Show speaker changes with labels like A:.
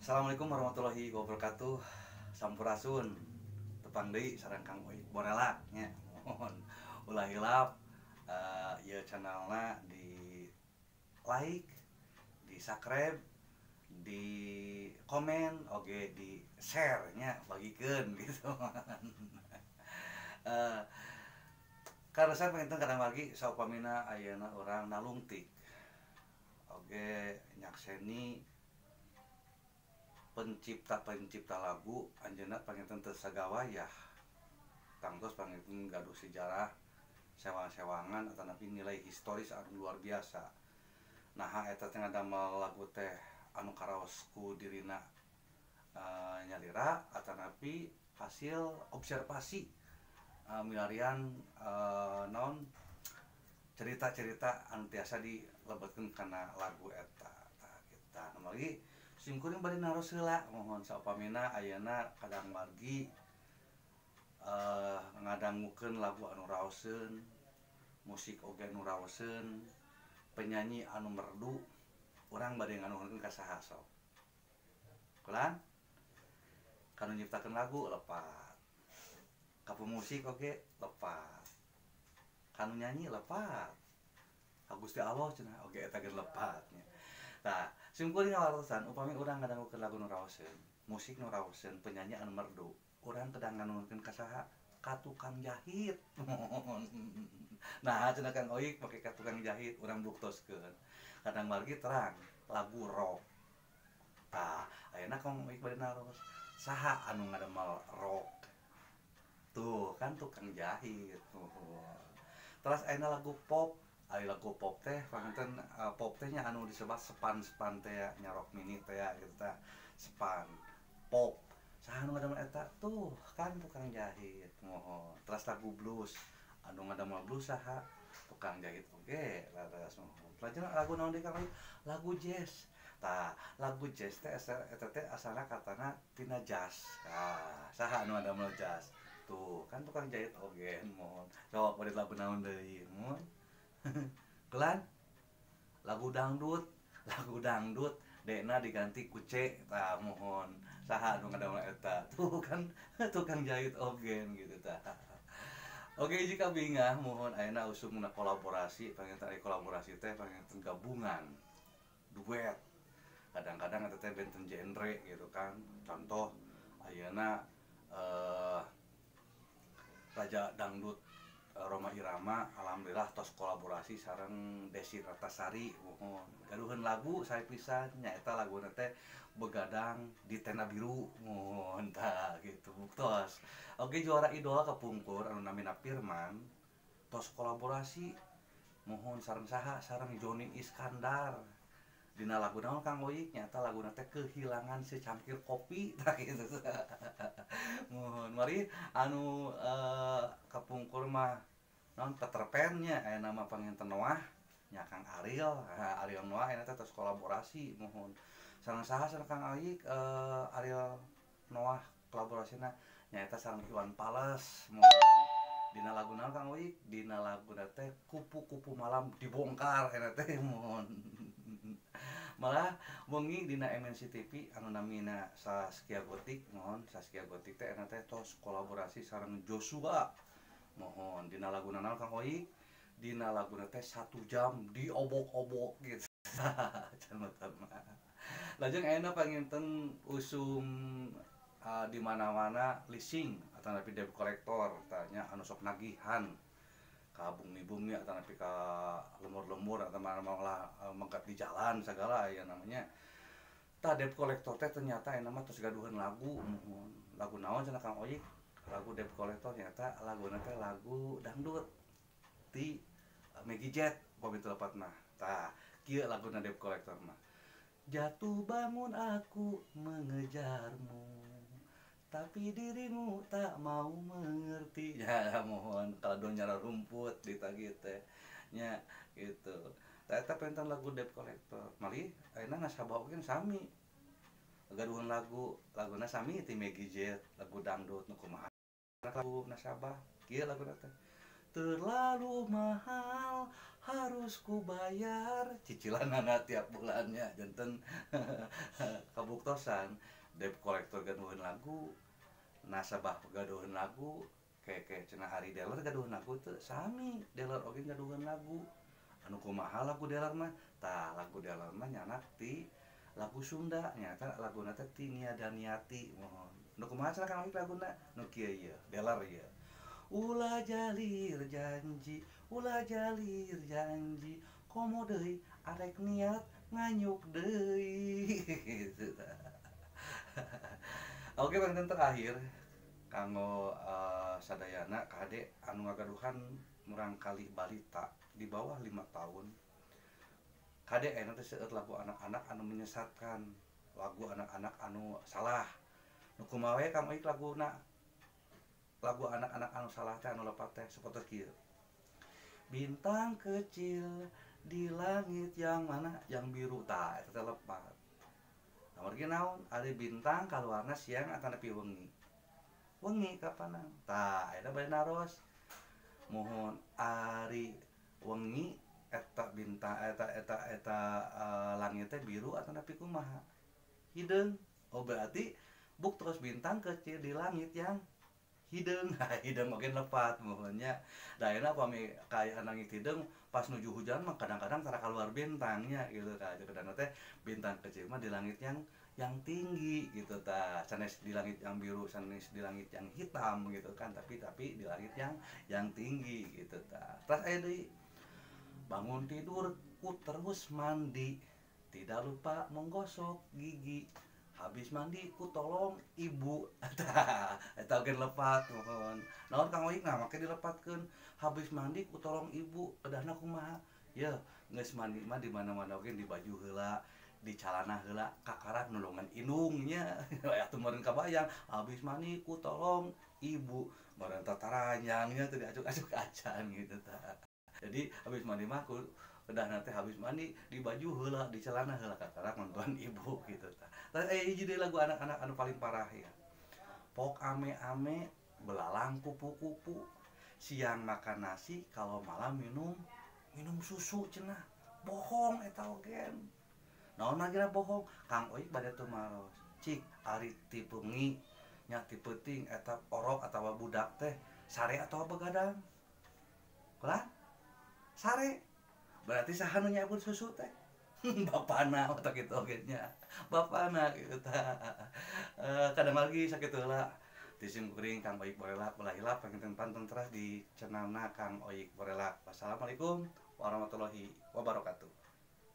A: Assalamualaikum warahmatullahi wabarakatuh. Sampurasun. Tepang deui sareng Kang Oik Borelak nya. Mohon ulah hilap ieu channelna di like, di subscribe, di komen, oge di share nya, bagikeun gitu. Kaleresan panginten kadang lagi saupamina ayeuna urang nalungtik. Oge nyakseni pencipta-pencipta lagu anjeunna panginten teu sagawayah. Tangtos panginten gaduh sejarah sewang-sewangan atanapi nilai historis anu luar biasa. Naha eta teh ngadamel lagu teh anu karaos ku dirina nyalira atanapi hasil observasi milarian naon cerita-cerita anu tiasa dilebetkeun kana lagu eta. Tah kita nu simkuring bade naros heula mohon saupamina ayeuna kadang margi ngadangukeun lagu anu raoseun, musik oge anu raoseun, penyanyi anu merdu, urang bade nganuhunkeun ka saha sok. Kulan? Kanu nyiptakeun lagu lepat. Ka pemusik oge lepat. Kanu nyanyi lepat. Ka Gusti Allah cenah oge eta ge lepat nya. Tah, simkuring ngawartosan upami urang ngadangukeun lagu nu raoseun, musik nu raoseun, penyanyi anu merdu, urang kedah nganuhunkeun ka saha? Ka tukang jahit. Nah, cenah Kang Oik make ka tukang jahit, urang buktoskeun. Kadang margi terang lagu rock. Tah, ayeuna Kang Oik bade naros, saha anu ngadamel rock? Tuh, kan tukang jahit. Terus ayeuna lagu pop. Ari lagu pop teh panginten pop teh nya anu disebat sepan-sepan teh nya rock mini teh gitu tah. Sepan pop. Saha anu ngadamel eta? Tuh kan tukang jahit. Mohon. Terus lagu blues. Anu ngadamel blues saha? Tukang jahit oge leres mohon. Lajeng lagu naon deui Kang? Lagu jazz. Tah, lagu jazz teh eta teh asalna katana tina jazz. Tah, saha anu ngadamel jazz? Tuh kan tukang jahit oge mohon. Sok bade lagu naon deui? Mohon. Kelan lagu dangdut D-na diganti ku C tah mohon saha anu ngadamel eta tuh kan tukang jahit oge gitu tah. Oke jika bingah mohon ayeuna usumna kolaborasi panginten ari kolaborasi teh panginten gabungan duet kadang-kadang eta teh benten genre gitu kan. Contoh ayeuna Raja Dangdut Rhoma Irama alhamdulillah tos kolaborasi sareng Desi Ratnasari mohon gaduheun lagu sae pisan nyaeta laguna teh Begadang di Tenda Biru mohon tah gitu buktos. Oke juara idola kepungkur anu namina Firman tos kolaborasi mohon sareng saha sareng Joni Iskandar dina lagu naon Kang Oik nyaeta laguna teh Kehilangan Secangkir Kopi tah gitu. Mohon mari anu kapungkur mah naon Peter Pan nya aya nama panginten Noah nya Kang Ariel. Ha, Ariel Noah ayeuna teh tos kolaborasi mohon sareng saha sareng Kang Oik Ariel Noah kolaborasina nyaeta sareng Iwan Fals mohon dina lagu naon Kang Oik dina laguna teh Kupu-kupu Malam Dibongkar eta teh mohon. Malah wengi dina MNC TV anu namina Saskia Gotik mohon Saskia Gotik teh eta teh tos kolaborasi sareng Joshua mohon dina laguna naon Kang Oik dina laguna teh 1 jam diobok-obok gitu. Lajeng ayeuna panginten usum di mana-mana leasing atanapi debt collector tanya anu sok nagihan ka bumi-bumi atanapi ka lembur-lembur atau mana-mana mengkat di jalan segala ya namanya. Tah debt collector teh ternyata ayeuna mah tos gaduheun lagu mohon. Lagu naon cenah Kang Oik? Lagu debt collector nyata laguna teh lagu dangdut ti Meggy Z upami teu lepat mah. Tah kieu laguna debt collector mah. Jatuh bangun aku mengejarmu, tapi dirimu tak mau mengerti. Ya mohon kalau nyara rumput ditagih teh nya gitu. Tah eta pentan lagu debt collector. Mari ayeuna nasabah oge sami. Gaduheun lagu, laguna sami ti Meggy Z, lagu dangdut nu kumaha lagu nasabah kieu laguna teh. Terlalu mahal harus ku bayar cicilanana tiap bulannya janten kabur Kabuktosan debt collector gaduheun lagu, nasabah gaduheun lagu, kayak cenah ari dealer gaduheun lagu teu sami, dealer oge gaduheun lagu. Anu kumaha lagu dealer mah? Tah lagu dealer mah nyanak ti lagu Sunda, nyata laguna teh ti Nia Daniati mohon. Nu kumaha cenah Kang Oik laguna? Nu kieu ieu, dealer ieu. Ulah jalir janji, ulah jalir janji, komo deui arek niat nganyuk deui. Gitu tah. Oke, panginten terakhir kanggo sadayana kade anu ngagaduhan murangkalih balita di bawah 5 tahun. Kade ayeuna teh seueur lagu anak-anak anu menyesatkan, lagu anak-anak anu salah. Nu kumaha we Kang Oik laguna? Lagu anak-anak anu salah teh anu lepat teh sapertos kieu. Bintang kecil di langit yang mana yang biru, tah eta teh lepat. Amargi naon? Ari bintang kaluarna siang atanapi wengi. Wengi kapanan. Tah ayeuna bade naros. Muhun ari wengi eta bintang eta eta eta langit teh biru atanapi kumaha? Hideung. Oh berarti buktos bintang kecil di langit yang hideung. Hideung oge lepat muhunnya. Da ayeuna pami kaayaan langit hideung pas nuju hujan mah kadang-kadang tara kaluar bintangnya gitu tah. Kadang teh bintang kecil mah di langit yang tinggi gitu tah. Sanes di langit yang biru, sanes di langit yang hitam gitu kan, tapi di langit yang tinggi gitu tah. Terus aya deui, bangun tidur ku terus mandi, tidak lupa menggosok gigi. Habis mandi ku tolong ibu. Tah, eta oge lepat mohon. Naon Kang Oik nah make dilepatkeun. Habis mandi ku tolong ibu, kedahna kumaha? Yeuh, geus mandi mah di mana-mana oge di baju heula, di calana heula, kakarak nulungan indungnya. Atuh meureun kabayang, habis mandi ku tolong ibu. Meureun tataranjangnya teu diacuk-acuk acan gitu tah. Jadi habis mandi mah ku kedahna teh habis mandi di baju heula, di celana heula kakarak nonton ibu gitu tah. Tah aya hiji deui lagu anak-anak anu paling parah ya. Pok ame-ame belalang kupu-kupu, siang makan nasi kalau malam minum susu cenah. Bohong eta oge. Naon lagi bohong? Kang Oik bade tumaros. Cik ari ti peungi nya ti peuting eta orok atawa budak teh sare atawa begadang? Kulah? Sare. Berarti saha nu nyiapkeun susu teh? Bapana otak kitu oge nya. Bapana kitu tah. Kadang lagi sakitu heula. Ti sim kuring Kang Oik Borelak ulah hilap panginten pantun teras di channelna Kang Oik Borelak. Wassalamualaikum warahmatullahi wabarakatuh.